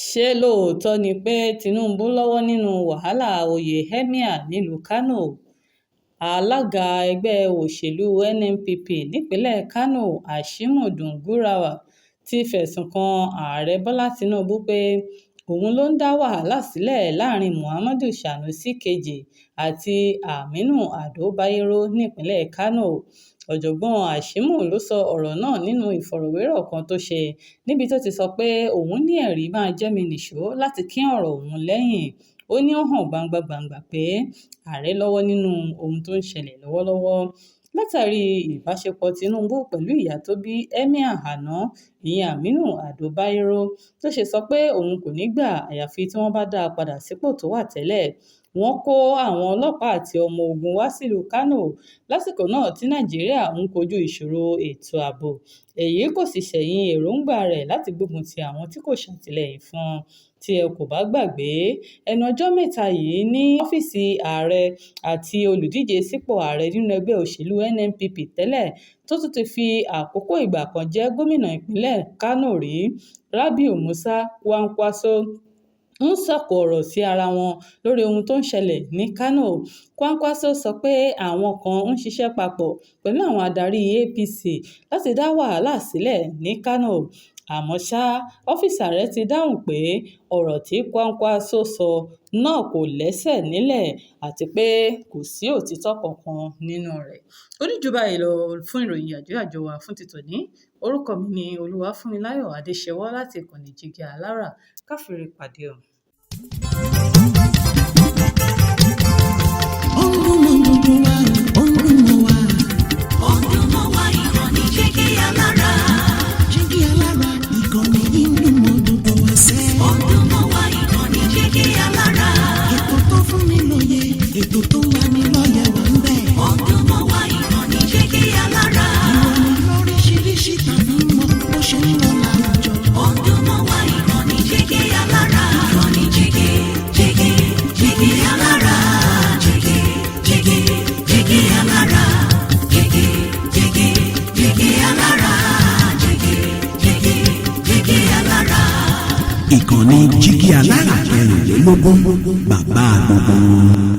Ṣé lóòótọ́ ni pé Tinubu lọ́wọ́ nínú wàhálà oyè emir nílùú Kánò? Alága ẹgbẹ́ òṣèlú NNPP nípínlẹ̀ Kánò, Hashimu Dungurawa, ti fẹ̀sùn kan Ààrẹ Bọ́lá Tinubu pé òun ló ń dá wàhálà sílẹ̀ láàrin Muhammadu Sanusi Kejì àti Aminu Ado Bayero nípínlẹ̀ Kánò. Ọ̀jọ̀gbọ́n Hashimu ló sọ ọ̀rọ̀ náà nínú ìfọ̀rọ̀wérọ̀ kan tó ṣe, níbi tó ti sọ pé òun ní ẹ̀rí máa jẹ́ mi nìṣó láti kín ọ̀rọ̀ òun lẹ́yìn. Ó ní ó hàn gbangba-gbàǹgbà pé ààrẹ lọ́wọ́ nínú ohun tó ń ṣẹlẹ̀ lọ́wọ́lọ́wọ́ látàrí ìbáṣepọ̀ Tinubu pẹ̀lú ìyá tó bí Emir àná, ìyẹn Aminu Ado Bayero, tó ṣe sọ pé òun kò ní gbà àyàfi tí wọ́n bá dá a padà sípò tó wà tẹ́lẹ̀. Wọ́n kó àwọn ọlọ́pàá àti ọmọ ogun wá sílùú Kánò lásìkò náà tí Nàìjíríà ń kojú ìṣòro ètò ààbò, èyí kò sì ṣẹ̀yìn èròńgbà rẹ̀ láti gbógun ti àwọn tí kò ṣàtìlẹ́yìn fún un. Tí ẹ kò bá gbàgbé, ẹnu ọjọ́ mẹ́ta yìí ní ọ́fíìsì ààrẹ àti olùdíje sípò ààrẹ nínú ẹgbẹ́ òṣèlú NNPP tẹ́lẹ̀ tó tún ti fi àkókò ìgbà kan jẹ́ gómìnà ìpínlẹ̀ Kánò rí, Rabiu Musa Kwankwaso, ń sọ̀kò ọ̀rọ̀ sí ara wọn lórí ohun tó ń ṣẹlẹ̀ ní Kánò. Kwankwaso sọ pé àwọn kan ń ṣiṣẹ́ papọ̀ pẹ̀lú àwọn adarí APC láti dá wàhálà sílẹ̀ ní Kánò. Àmọ́ ṣá, ọ́fíìsì ààrẹ ti dáhùn pé ọ̀rọ̀ tí Kwankwaso sọ náà kò lẹ́sẹ̀ nílẹ̀ àti pé kò sí òtítọ́ kankan nínú rẹ̀. Kò ní jù báyìí lọ fún ìròyìn yàjóyàjó wa fún ti tòní. Orúkọ mi ni Olúwafúnmiláyọ̀ Adéṣẹwọ́ láti ìkànnì Jígí Alárà. Ká fire pàdé o. Ó ń dún mọ́ gbogbo wa, ó ń dún mọ́ wa. Ó ń dún mọ́ wa, ìkànnì Jígí Alára. Jígí Alára, ìkànnì yìí ń dún mọ́ gbogbo wa sẹ́. Ó ń dún mọ́ wa, ìkànnì Jígí Alára. Ètò tó fún ni lóye, ètò tó ń lani lọ́yẹ̀ wà ń bẹ̀. Ó ń dún mọ́ wa, ìkànnì Jígí Alára. Ìròyìn lóríṣiríṣi tàbí mọ́ bó ṣe ń lọ láwùjọ. Ó ń dún mọ́ wa, ìkànnì Jígí Alára. Ìkànnì Jígí, Jígí, Jígí Alára. Jígí, Jígí, Jígí Alára. Jígí, Jígí, Jígí Alára. Jígí, Jígí, Jígí Alára. Ìkànnì Jígí Alára 24, bàbá gbogbo wọn.